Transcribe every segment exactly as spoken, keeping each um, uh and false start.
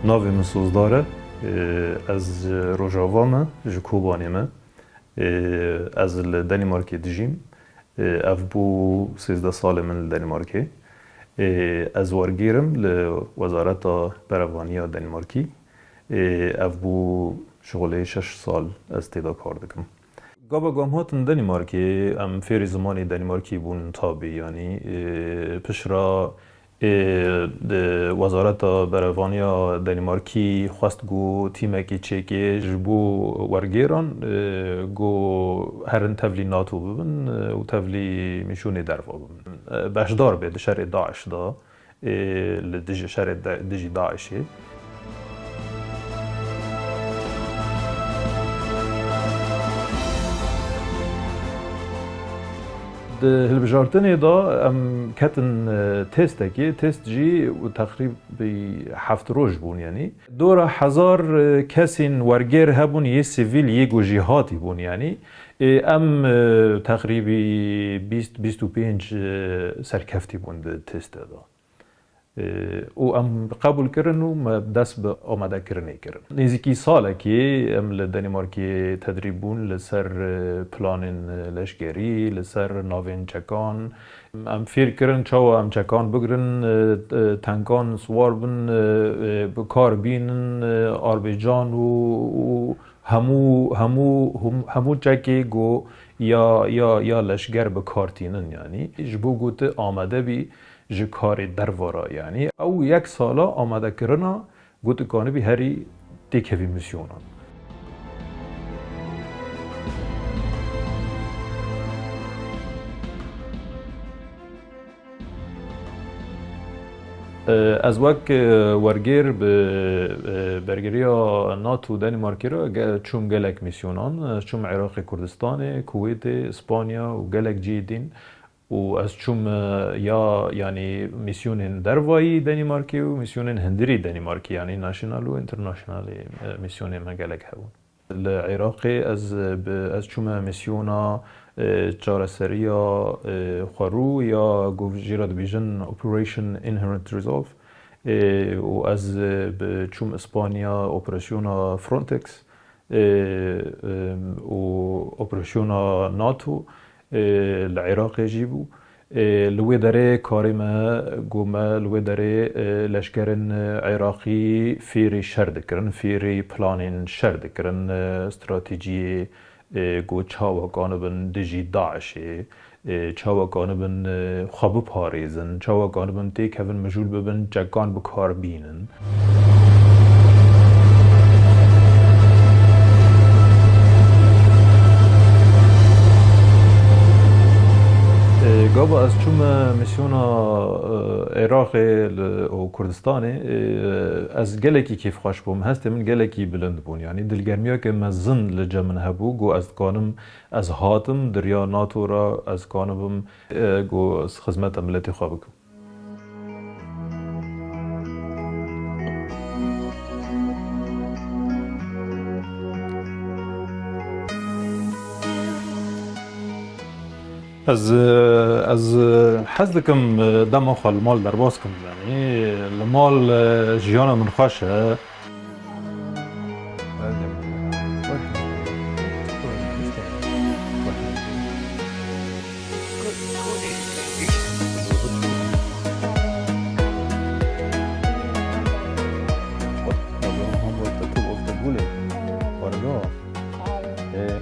Navê min Sozdar e. Ê, ez ji Rojava me, ji Kobanê me. Ê, ez li Denîmarkê dijîm. Ê, ev bû sêzdeh salê min li Denîmarkê. Ê, ez wergêr im li Wezareta Berevaniya Denîmarkî. Ê, ev bû şixulê şeş sal ez tê de kar dikim. Gava ku em hatin Denîmarkê, em fêrî zimanê Denîmarkî bûn tabî, yanî, ê, pişra, ê, di Wezareta Berevaniya Denîmarkî xwest ku tîmekî çêkê ji bo wergêran, ê, ku herin tevlî NATO bibin, ê, û tevlî mîsyonê derva bibin. Ê, beşdar bê di şerê DAIŞ de. Ê, li dijî şerê de, dijî DAIŞê. Di hilbijartinê de em ketin, e, testekê, test jî û teqrîbî heft roj bûn, yanî. Dora hezar, e, kesên wergêr hebûn, yê sivîl, yê ku jîhatî bûn, yanî. Ê, em, e, teqrîbî bîst, bîst û pênc, e, serkeftî bûn di testê de. Û em qebûl kirin û me dest bi amadekirinê kirin. Nêzîkî salekê em li Denîmarkê tedrîb bûn li ser, e, planên, e, leşkerî, li ser navên çekan. Em fêr kirin çawa em çekan bigirin, e, e, tenkan siwar bin, e, e, bi kar bînin, e, arbecan û, û hemû, hemû, hum-, hemû çekê ku ya, ya, ya leşger bi kar tînin, yanî ji bo ku tu amade bî, ji karê derva re, yanî ew yek sala amadekirina gotikanibî herî têkevî misyonan. Ez wek, e, wergêr bi, e, bergiriya NATO Denîmarkê re ge-, çûm gelek misyonan. Ez çûm Iraqê Kurdistanê, Kuwêtê, Spanya û gelek cihê din. Û ez çûm, e, ya, yanî, mîsyonên dervayî Denîmarkê û mîsyonên hundirî Denîmarkê, yanî national û internationalê, e, mîsyonên me gelek hebûn. Li Iraqê ez, e, bi, ez çûme mîsyona, e, çareseriya, e, xwerû ya ku jê re dibêjin Operation Inherent Resolve, e, û ez, e, bi, çûm Îspanya operasyona Frontex, e, e, û operasyona NATO, e, li Iraqê jî bû. E, li wê derê karê me, got me, li wê derê, e, leşkerên, e, Iraqî fêrî şer dikirin, fêrî planên şer dikirin, e, stratejiyê, e, got çawa kanibin dijî DAIŞê, e, çawa kanibin, e, xwe biparêzin, çawa kanibin têkevin mijûl bibin, çekan bi kar bînin. E, gava ez çûme mîsyona, e, Iraqê li, û Kurdistanê, e, ez gelekî kêfxweş bûm, hestê min gelekî bilind bûn. Yanî dilgermiyeke mezin li cem min hebû, got ez dikanim, ez hatim di riya NATO re, ez kanibim, e, got ez xizmeta miletê xwe bikim. Ez, ez hez dikim dema xwe li mal derbas kim. Yanî li mal jiyana min xweş e.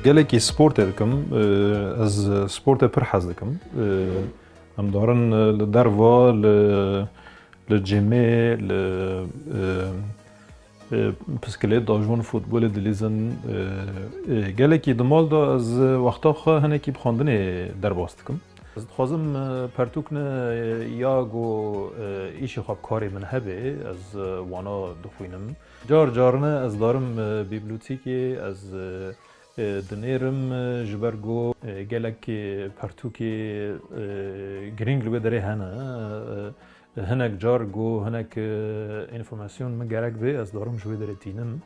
Gelekî sportê dikim. Ez sportê pir hez dikim. Em darin li derva, li, li cîmê, li, e, e, piskilêt dajon, futbolê dilîzin. E, e, gelekî di mal de ez wexta xwe hinekî bi xwendinê derbas dikim. Ez dixwazim, e, pertûk ne, e, ya ku, e, îşê xwe bi karê min hebe, ez, e, wana dixwînim. Car carine ez darim, e, bîblotîkê, ez, e, e, dinêrim, e, ji ber ku, e, gelek, e, pertûkê, e, girîng li wê derê hene. E, hinek car ku hinek, e, înformasyon min gerek bê, ez darim ji wê derê tînim.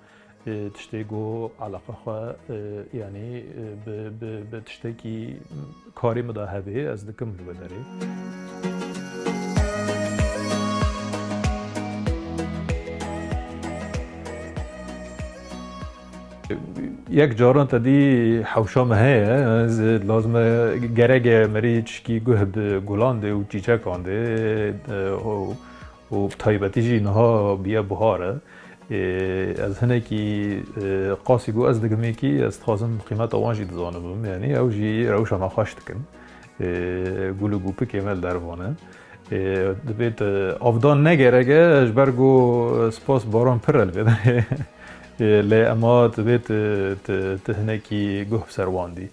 E, tiştê ku eleqa xwe, e, yanî, e, bi, bi, bi tiştekî karê min de hebe, ez dikim li wê derê. Yek caran te dî hewşa me heye, ez lazim e gerek e merî çişkî guh bi gulan de û çîçekan de, e, û, û bi taybetî jî niha biye buhar e. E, ez hinekî, e, qasî ku ez digimîkî, ez dixwazim qîmeta wan jî dizanibim. Yanî ew jî rewşa me xweş dikin. E, gul û gûpikê me li dervan e. E, dibêt, e, avdan ne gerek e, ji ber ku spas baran pir e li vê derê. E, lê ema dibêt, e, tu, tu hinekî guh bi ser wan dî.